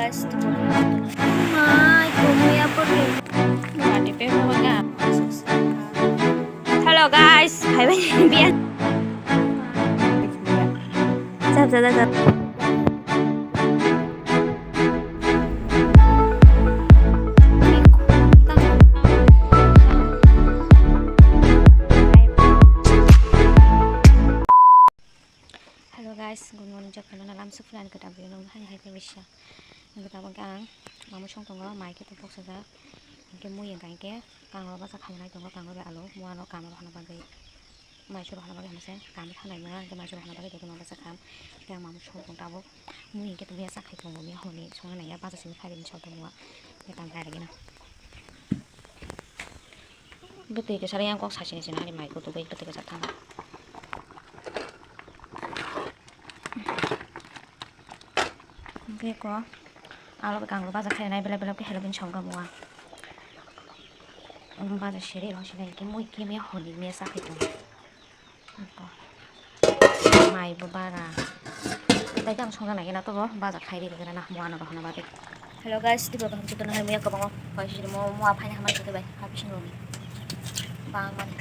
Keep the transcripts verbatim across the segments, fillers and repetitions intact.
Hello guys, hai bai biya. Sab sada sab. Hello guys, good morning, jotono lamsok phulani kwtal video nung hai hai khe bisa. Ang tabuk ang mamu song tongo, mai khe tongthok sajak. Hingke mui hingka hingke kango basa khainai tongo, kango bai alu, muano kango hana bagwi. Mai soro hana bagwi hingke kango thanai muya, hingke mai soro hana bagwi tongma basa kham. Hingke ang mamu song tong tabuk. Mui hingke tongya sa khai tongo, miya honi songna naiya, basa simi khai rini sal tongo. Hingke tang khai ragina. Bwtwi kwcharo yang kok sachini chini ani mai kutu bai bwtwi kwchar thang. Hingke ko alo kanglo baja khainai belai belai khe helobin songkha mua. Baja seri rong sinai hingke mui kimia honi mia sakhai tongo. Mai bo bara. Tai tang songna nai na to bo baja khai ri gana na mua no bahana bade. Hello guys, tibok kaham chutuna hai muya kwbangma paisirmo mua phaina hamar chutwi bai ha bising roni. Bang mani.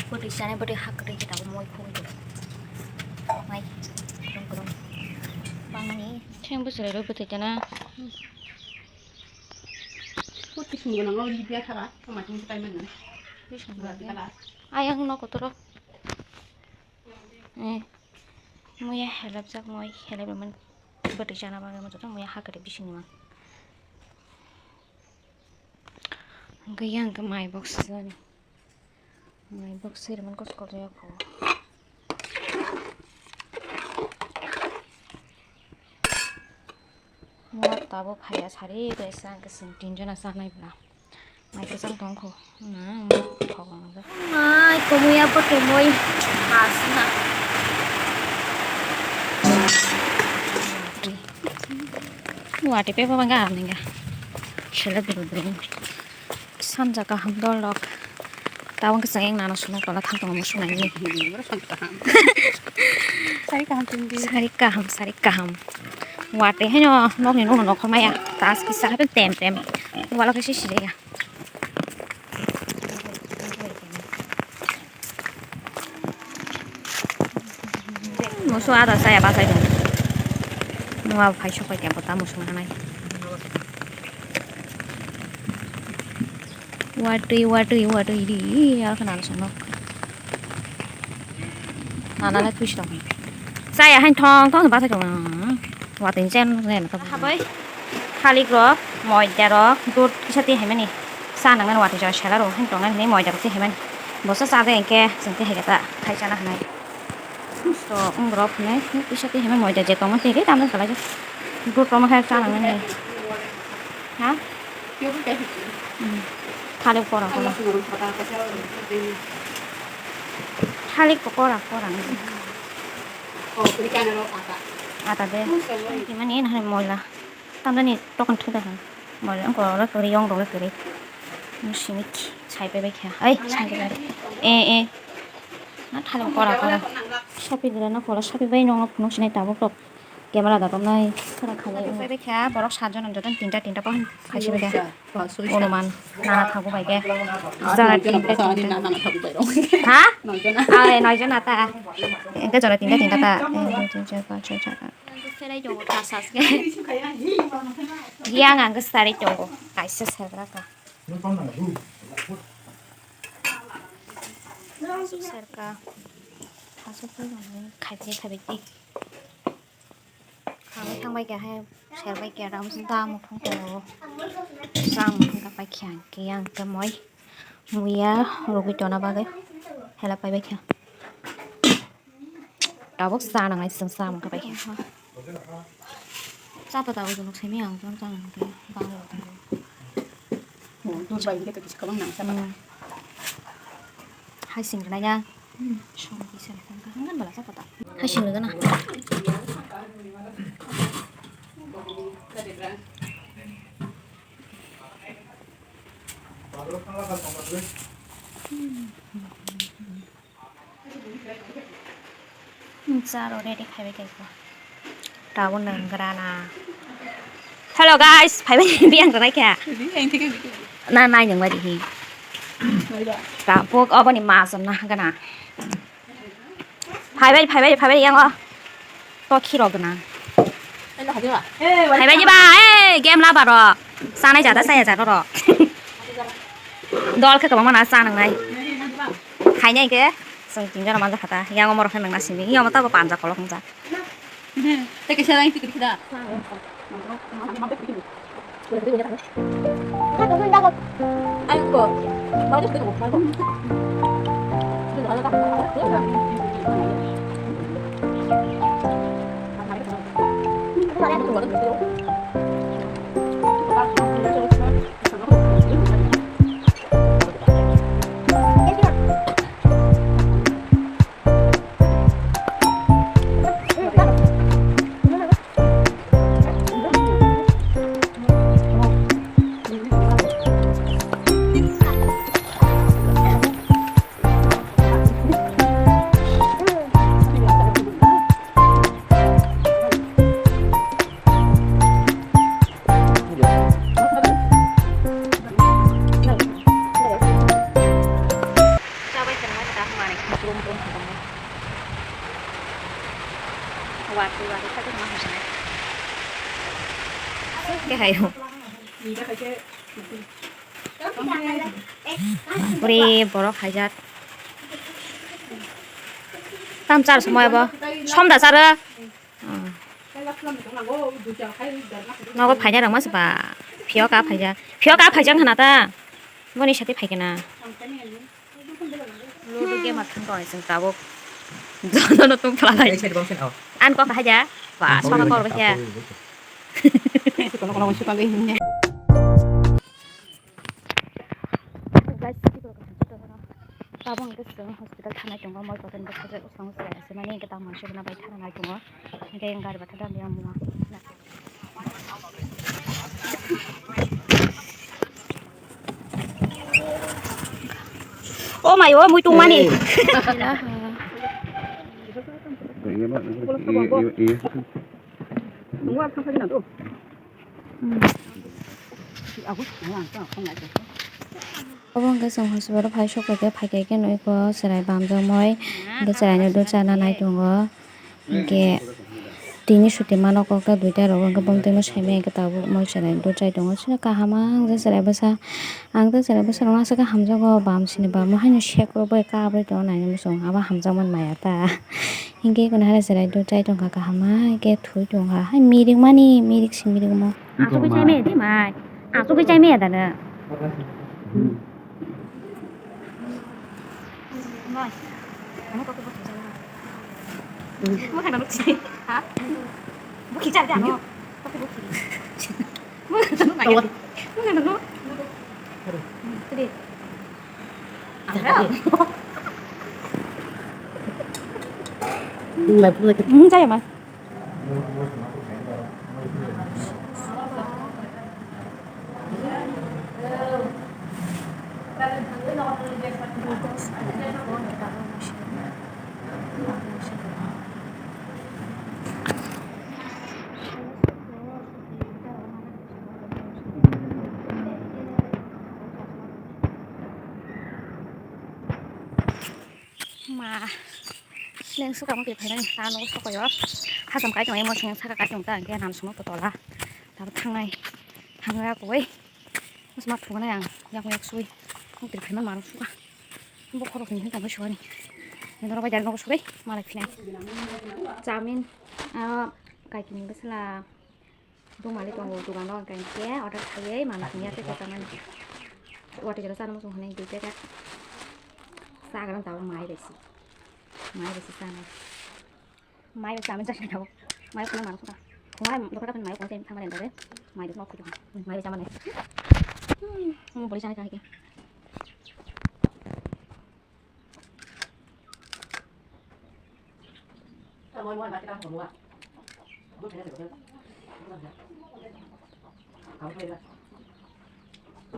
Bwtwi chana bwtwi hak kwtwi jeta bo moi khogwi tongo. Mai. Rong kwrwng. Bang mani. Theng bwswrai rw bwtwi chana. Bwtwi sung gwnang o libya thara. Tama tong tai mano. Bising roni. Ayang no kotoro. Eh, muya helapjak moi helap man bwtwi chana bagwi mo joto muya hakari bising man. Hingke yang ke mai box sani. Mai box siri man kos kos ya ko. Mo tabuk haya sari kaisa ang kasing tinjona sanai bwla. Mai kasang tong kho. Na, mo thok ang ja. Mai komuya po te moi. Asna. Wati pe pa bang ga ninga. Sele dulu dulu. Sanja kaham dol rok. Tabuk khe chwng nana sunok tola thang tongo musu nai. Sari kaham tong di. Sari kaham, sari kaham. Watwi haino nokni nokno nokhor maya. Tas kisa hape tem tem. Walo khe sisi ya. Musu ada saya basai dong. Nua phai sok pai tempo ta musu hanai. Watwi, watwi, watwi di, ya khna sano. Nana le twis tong. Saya han thong thong ba thong. Watwi chen chen ka. Habai. Khalik rok, moida rok, dud kisa twi haimani. Sa nang nang watwi jora sela rok han tong nang ni moida rok twi haimani. Bosa sa de enke sente hega ta khai chana hanai. So, um, rok ne, kisa twi hema moida je tongma twi ri, tamni salai. Dud rok ma khai chana nang ni. Ha? Hmm. Thalik pora pora. Thalik pokora pora. Ata de. Mani en hai moila. Tamdani tokan thuda han. Mole ang koro kori yong dole kori. Musimik sai pe bai kha. Ai, sai pe bai. Eh, eh. Na thalo kora kora. Sapi dile na kora sapi bai nong phunuk sinai tabuk tok. Camera da tongnai. Kora khalai. Sai pe bai kha borok sajon joton tinta tinta pon khai se bai kha. Onuman nana thago bai khe. Jora tinta tinta. Ha? Ai, noi jona ta. Engke jora tinta tinta ta. Eh, dui, tin, char, panch, choi, sat, aat. Pherai tongo, thas, thas khe. Yang ang khe sari tongo, kaisa serka. Serka. Aswk khe khai khai khai bai twi. Khamwi thang bai khe hai ser bai khe ram da muthung tongo. Sa muthung ta pai khe ang khe yang khe moi muya rugwi tona bagwi hela pai bai khe. Tabuk cha nangnai chwng cha mangkha bai khe. Cha pata ujunok simi ang chwng cha nang khe bang rok. Oh, dud bai khe to kisa kwbang nang cha pata. Hmm. Hai sing rwnai ya. Hmm. Song kisa nang kha hwngan bala cha pata. Hai sing rwgana. Hmm. Chalo ready khaibai khe tabuk nang grana. Hello guys, phaibai biyang tonai kha. Ini yang tiga gitu. Na nai nang bai hi. Mari ba. Ka pok obo ni ma som na gana. Phaibai phaibai phaibai yang o. To khiro gana. Hello hadi ba. Phaibai ni ba, eh game la baro. Sanai jada saya jada ro. Dol khe kwbangma na cha nang nai. Khainai khe chwng tinjora manja khata. Yang o morok khe nang na simi. Yang o tabo panja kolok nang jak. Tei kaisa rang tikri kida. Chabai tongma da hwnba ni brum brum khe tongo. Watwi watwi khe tongma hwnba ni. Khe hai o. Bwrwi borok khaijak. Tam char somoi bo. Som da charo. Nogo phaina rwngma se ba. Phiyok a phaijak. Phiyok a phaijak hwna ta. Boni sati phaikena. Ludo game thang tong chwng tabuk. Jono tong phalai. Ang kok haja. Ba, sokha kor khe. Kono kono sukang ge hinne. Guys, tabuk hwnkhe chwng hospital thanai tongo, moi kotor ni bwsajwk swng se asimani hwnkhe tamo suguna bai thanai tongo. Hwnkhe gari batha dam yang muha. Oh my, oh, mui tongmani. Obo hwnkhe chwng hospital phai sokha khe phai khe nukgo chwrai bamjakmoi hwnkhe chwraino dwsa nai tongo. Hwnkhe tini suti mano kok ta duita rogo hwnkhe bomtwi no saimaya hwnkhe tabuk moi chwrai do chai tongo chwrai kaham ang je chwrai bwsa ang je chwrai bwsa rok no aswk khe hamjago bam sini bam haino sek rok bai kabrwi tongo naina muchung abo hamjakmani maya ta hwnkhe eko hai chwrai do chai tongkha kaham ma hwnkhe thwi tongkha hai mirik mani mirik si mirik mo. Achugwi chai maya di mai achugwi chai maya da no. Ma, neng suka mungkin phainai, ta nogo sokoyo. Hasam kai tong, emo sing saka kai tong ta, hingke nam songno tola. Tabo thangnai, hangra koi. Mas mat thungnai ang, yak yak sui. Mungkin phaima marung suka. Bo khorok ni tabo suani. Neng doro bai dari nogo suri, malai phinai. Chamin, ah, kai kini besla. Dongmani tongo dogano hwnkhe order khaiwi manwi hwnwi tei kwchangmani. Watwi jora chana muchung hwnwi dui packet. Chagra tabuk mai bai se. Mai bai se chanai. Mai bai chamin chajak tabuk. Mai khuna manwi khuna. Khunai dopra kapin mai khunai thangmani dare. Mai bai nok khujung. Mai bai chamani. Hmm, boli chanai kahai ke.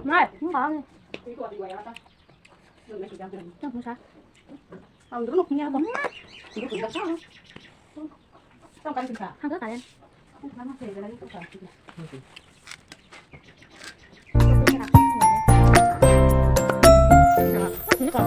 Nai, nung kang. Nung sa. Ang dulu nung punya apa? Hangga kalian. Mikhum,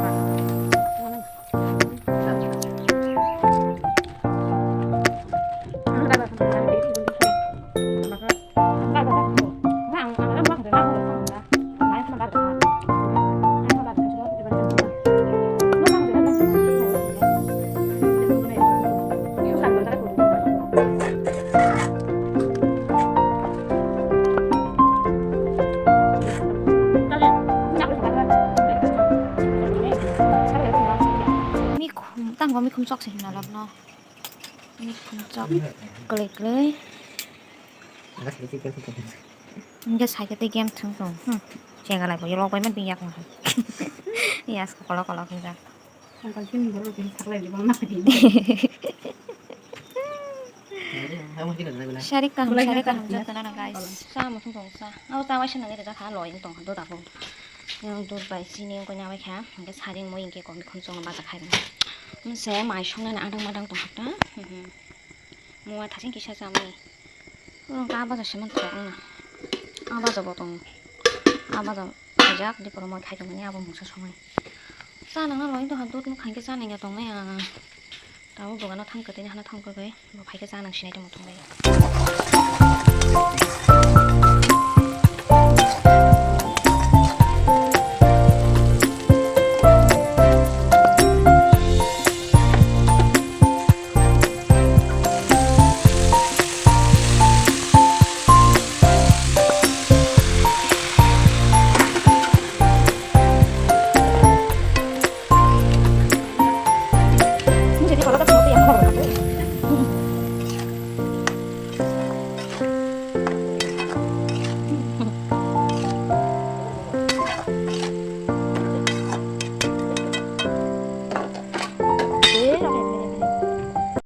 tang bo mikhum chok se himna lab no. Mikhum chok kwlwi kwlwi. Hingke sai khe tei game thwng tong. Hmm. Chega lai bo lok bai man twi yak ma. Yes, kolok kolok hinjak. Sangkal sini borok sini saklai di bang nak di. Sarik kaham, sarik kaham joto nana guys. Sa muthung tong sa. Abo ta waisa nang ida kha loi tong do dabo. Yang dud bai sini ko nya bai kha. Hingke saring moi hingke kom khum chong baja khai. Mse mai song nana adang madang tong hakta. Hmm, hmm. Mua thasing kisa chamani. Orang ka baja seman tong na. Abaja bo tong. Abaja. Khaijak, diporo moi khai tongmani abo mungsa songwi. Cha nangna loi doha dud nuk khankhe cha nangya tongnai ang. Tabuk dogano thang kwtwini hana thang kwkwi bo phaikhe cha nang sinai tongmo thangbai.